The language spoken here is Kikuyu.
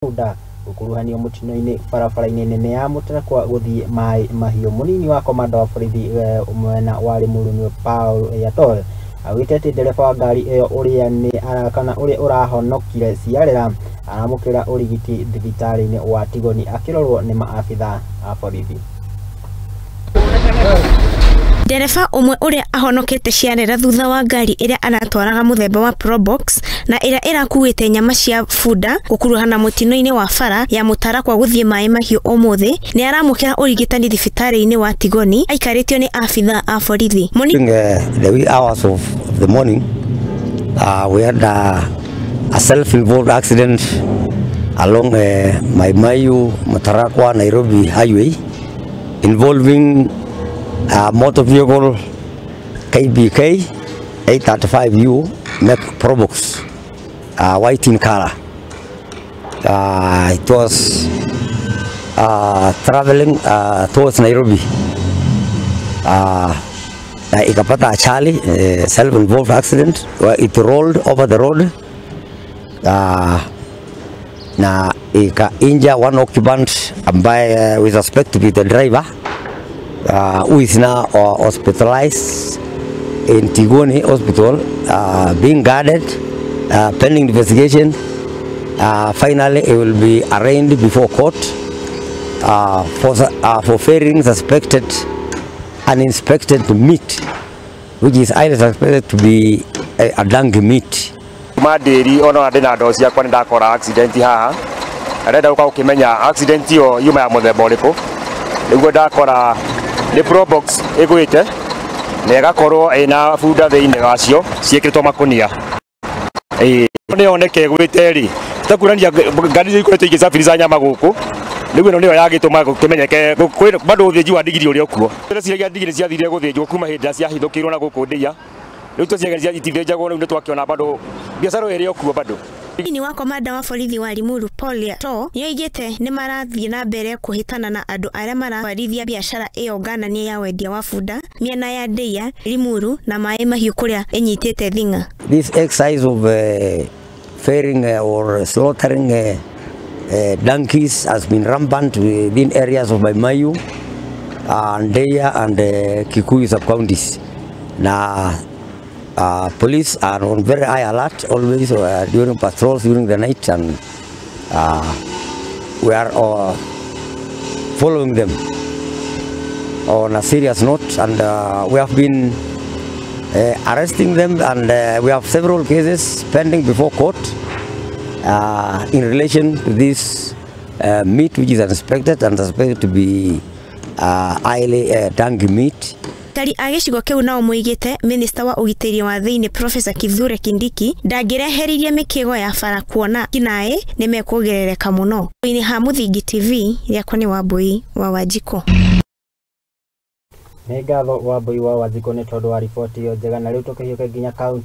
Bunda gũkuruhanio mũtino-inĩ barabara-inĩ nene ya Mũtarakwa gũthiĩ Mai Mahiũ. Mũnini wa komanda wa borithi mwena wa Limuru nĩwe Paul Yatol augĩte atĩ ndereba wa ngari ĩyo ũrĩa nĩ kana ũrĩa ũrahonokire ciarera aramũkĩra ũrigiti thibitarĩ-inĩ wa Tigoni akĩrorwo nĩ maabitha a borithi. Ndereba ũmwe ũrĩa ahonokete ciarera thutha wa ngari ĩrĩa aratwaraga mũthemba wa Probox na ĩrĩa ĩrakuĩte nyama cia bunda gũkuruhana mũtino-inĩ wa bara ya Mũtarakwa gũthiĩ Maĩ Mahiũ ũmũthĩ nĩ aramũkĩra ũrigitani thibitarĩ-inĩ wa Tigoni aikarĩtio nĩ abithaa a borithi. During the wee hours of the morning, we had a self-involved accident along Mai Mahiu Mutarakwa Nairobi highway involving a motor vehicle KBK 835U Mack Probox, white in color. It was traveling towards Nairobi. Ikapata ajali, self-involved accident where it rolled over the road na ika injure one occupant ambaye we suspect to be the driver, who is now hospitalized in Tigoni Hospital, being guarded pending investigation. Finally, he will be arraigned before court for ferrying suspected uninspected meat, which is highly suspected to be a donkey meat. Madiri ona ndina ndoo ciakwa nĩ ndakora accident haha arenda gũka gũkĩmenya accident ĩyo yuma ya mũthemba ũrĩkũ nĩguo ndakora nĩ Probox ĩgwĩte na ĩgakorwo ĩna bunda thĩinĩ wacio ciĩkĩrĩtwo makũnia. Ĩĩ nĩ yoneke ĩgwĩte rĩ titakuonania ngari icio ikoretwo igĩcabirica nyama gũkũ nĩguo ĩno nĩyo yagĩtũma gũkĩmenyeke bado ũthĩnji wa ndigiri ũrĩa ũkuo. Tũreciragia ndigiri ciathire gũthĩnjwo kuma hĩndĩ ĩrĩa ciahithũkĩirwo na gũkũ ndĩa rĩu tũciageria itithĩnjagwo rĩu nĩtwakĩona bado biacara ĩrĩ okuo bado. Mũnini wa komanda wa borithi wa Limuru Paul Yato nĩoigĩte nĩmarathiĩ na mbere kũhĩtana na andũ arĩa maratwarithia biacara ĩyo ngananie ya wendia wa bunda mĩena ya Ndeia, Limuru na Maĩ Mahiũ kũrĩa ĩnyitĩte thing'a. This exercise of ferrying or slaughtering donkeys has been rampant within areas of Mai Mahiu, Ndeia and Kikuyu sub-counties. Na police are on very high alert always during patrols during the night, and we are following them on a serious note, and we have been arresting them, and we have several cases pending before court in relation to this meat which is unsuspected and suspected to be highly donkey meat. Aikari a gĩcigo kĩu nao moigĩte minista wa ũgitĩri wa thĩinĩ Professor Kithure Kindiki ndangĩreheririe mĩkĩgo ya bara kuona kinaĩ nĩmekuongerereka mũno. Inĩ ha Mũthingi TV rĩakwa nĩ Wambui wa Wanjikũ. Nĩ ngatho Wambui wa Wanjikũ nĩ tondũ wa riboti ĩyo njega. Na rĩu tũkĩhiũke nginya kaunti